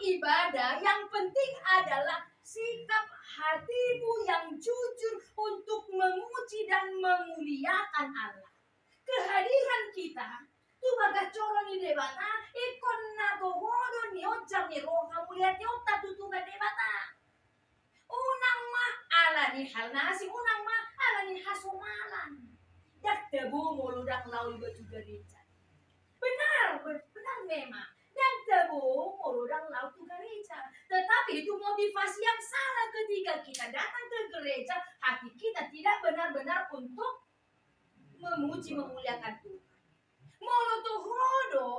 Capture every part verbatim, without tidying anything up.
Ibadah yang penting adalah sikap hatimu yang jujur untuk memuji dan memuliakan Allah. Kehadiran kita tu bagas joro ni Debata ingkon na toho do nionjar ni roha muliationta tu Tuhan Debata. Unang ma ala ni hal na asing, unang ma ala ni hasomalan. Ndang tabo molo ndang laho iba tu gareja. Benar, be-, benar memang. Ndang tabo molo ndang laho tu gareja. Tetapi itu motivasi yang salah ketika kita datang ke gereja, hati kita tidak benar-benar untuk memuji, memuliakan Tuhan. Molo toho do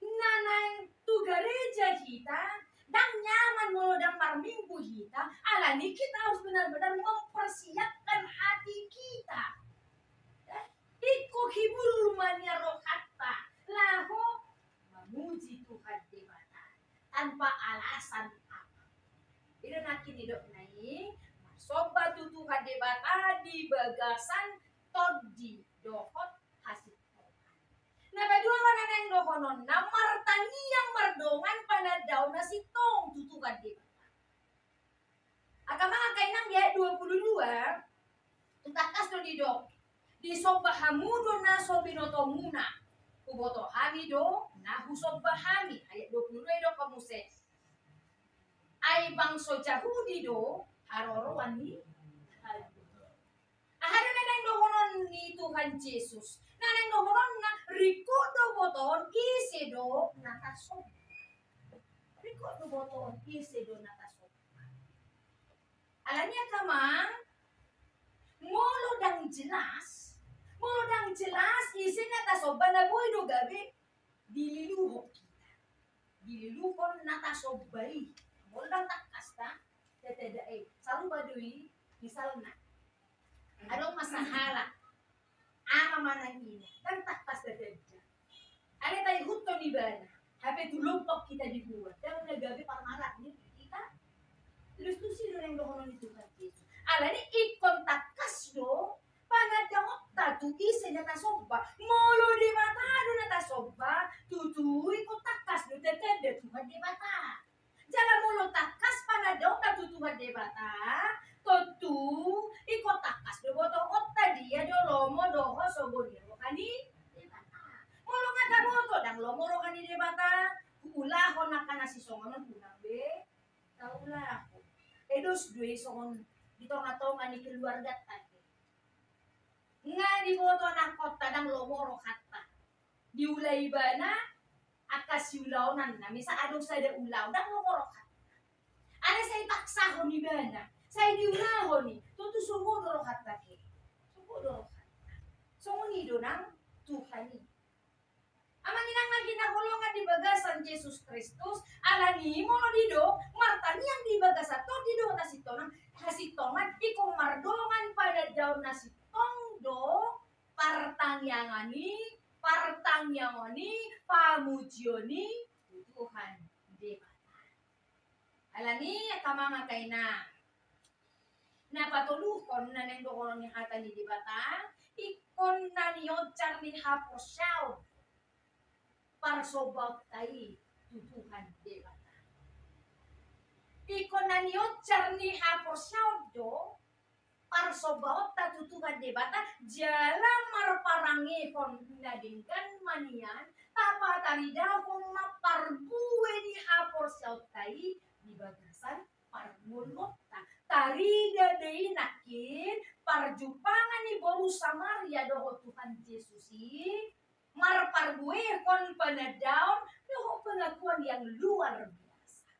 na naeng tu gareja hita, ndang nyaman molo ndang marminggu hita, alani kita harus benar-benar mempersiapkan hati kita. Ingkon hibul ma nian rohanta laho memuji Tuhan Debata tanpa alasan apa. Ida nangkin didok na i, marsomba tu Tuhan Debata di bagasan tondi dohot hasintongan. Na paduahon na naeng dohononna, martangiang mardongan panandaon na sintong tu Tuhan Debata. Angka amang, angka inang, di ayat dua puluh dua, tu tangkas do didok, disomba hamu do na so binotomuna. Huboto hami do na husomba hami. Ayat dua puluh dua didok hamu se. Ai bangso Jahudi do haroroan ni Jahudi. Aha do na naeng dohonon ni Tuhan Jesus? Na naeng dohononna, ringkot do botoon ise do na tasomba. Ringkot do botoon ise do na tasomba. Alani i angka amang, molo ndang jelas, molo ndang jelas ise na tasomba, na boi do gabe dililuhon hita. Dililuhon na tasomba i. Molo ndang tangkas ta, tanda-tanda i. Sarupa do i, misalna, adong ma sahalak, ama manang ina, ndang tangkas tatanda. Alai taihuthon ibana, hape tu lompan hita dibuat, ndang na gabe parmaraan ni hita. Terus tusi do naeng dohonon ni Tuhan Jesus. Alani i ingkon tangkas do panandaonta tu ise na tasomba. Molo Debata do na tasomba, tutu ingkon tangkas do tatanda Tuhan Debata. Jala molo tangkas panandaonta tu Tuhan Debata, tontu ingkon tangkas do botoonta dia do lomo dohot sogo ni roha ni Debata. Molo nga taboto ndang lomo roha ni Debata, huulahon angka na sisongon on, unang be taulahon. Edos do i songon di tonga-tonga ni keluarganta. Nga diboto anakkonta ndang lomo rohanta. Diula ibana angka siulaonanna, misal adong sada ulaon, ndang lomo rohanta. Alai sai dipaksahon ibana, sai diulahon i, tontu sogo do rohanta, ke. Sogo do rohanta. Songon i do nang Tuhan i. Amang inang na hinaholongan di bagasan Jesus Kristus, alani i molo didok martangiang di bagasan tondi dohot hasintongan, hasintongan, ingkon mardongan panandaon na sintong do partangiangan i, partangiangan i, pamujion i tu Tuhan Debata. Alani i angka amang, angka inang, na patoluhon na naeng dohonon ni hata ni Debata, ingkon na nionjar ni haporseaon parsombaonta i tu Tuhan Debata. Ingkon na nionjar ni haporseaon do parsombaonta tu Tuhan Debata, jala marparangehon na denggan ma nian, tapataridahon ma parbue ni haporseaonta i di bagasan parngoluonta. Tarida do i nangkin parjumpangan ni boru Samaria dohot Tuhan Jesus i, marparbuehon panandaon dohot pengakuan yang luar biasa.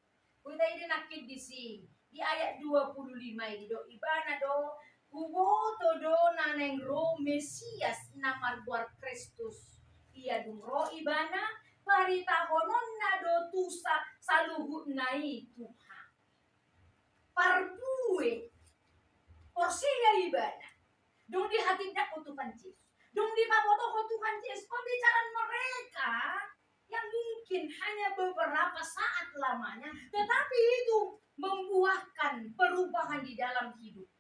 Huida i do nangkin disi, di ayat dua puluh lima i didok ibana do, huboto do na naeng ro Mesias na margoar Kristus. Ia dung ro ibana, paritahononna do tu sa-, saluhutna i tu hami. Parbue, porsea ibana. Dung dihatindangkon Tuhan Jesus, dung dipabotohon Tuhan Jesus, pembicaraan mereka yang mungkin hanya beberapa saat lamanya, tetapi itu membuahkan perubahan di dalam hidup.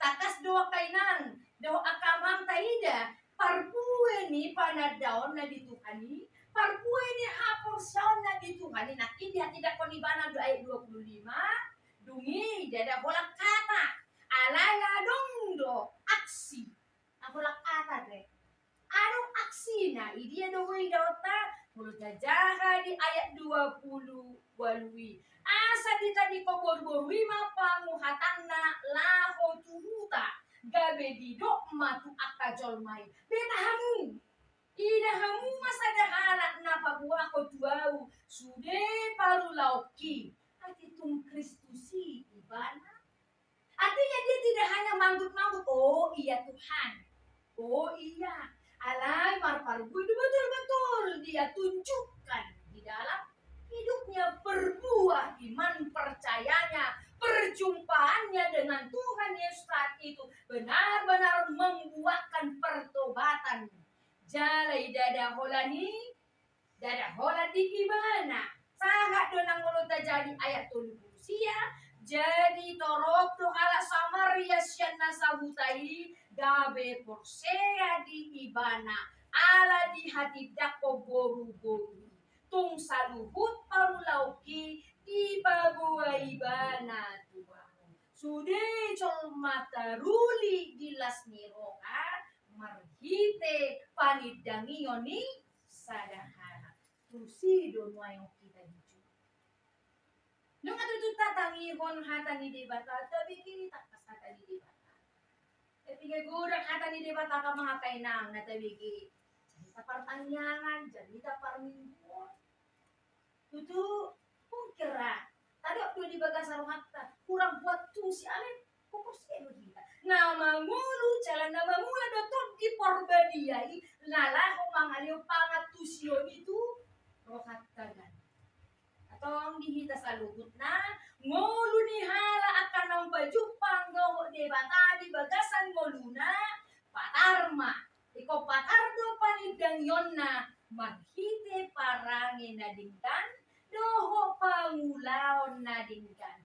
Tangkas do angka inang dohot angka amang taida parbue ni panandaonna di Tuhan i, parbue ni haporseaonna di Tuhan i, nangkin dihatindangkon ibana do ayat dua puluh lima, dung i ndada holan hata, alai adong do aksi. Holan hata do. Adong aksina, i dia do boi idaonta? Molo tajaha di ayat dua puluh ualu i. Asa ditadingkon boruboru i ma panguhatanna laho tu huta, gabe didok ma tu angka jolma i: Beta hamu, ida hamu ma sada halak na paboahon tu ahu sude parulaonki. Ate tung Kristus i ibana? Artinya dia tidak hanya manggut-manggut, "Oh iya Tuhan, oh iya." Alai marparbue do betul-betul dia tunjukkan di dalam hidupnya, berbuah iman percayanya, perjumpaannya dengan Tuhan Yesus saat itu benar-benar membuahkan pertobatan. Jala i ndada holan i, ndada holan di ibana. Sahat do nang molo tajaha di ayat tolu pulu sia, jadi torop do halak Samaria sian na sahuta i gabe porsea di ibana, ala dihatindangkon boruboru i. Tung saluhut parulaonki dipaboa ibana tu ahu. Sude jolma taruli di las ni roha marhite panindangion ni sada halak. Tusi do nuaeng hita dijou. Nunga tutu tatangihon hata ni Debata, tabege tangkas hata ni Debata. Tapi godang hata ni Debata, angka amang, angka inang na tabege. Jarita partangiangan, jarita parmingguon. Tutu, mungkin ra tadok do di bagasan rohanta, kurang buat tusi, alai huporsea do hita. Na mangolu jala na mangula do Tondi Porbadia i na laho mangalehon pangantusion i tu rohanta gandang. Antong di hita saluhutna, ngolu ni halak angka naung pajumpang dohot Debata di bagasan ngoluna, patar ma. Ingkon patar do panindangionna marhite parange na denggan dohot pangulaon na denggan.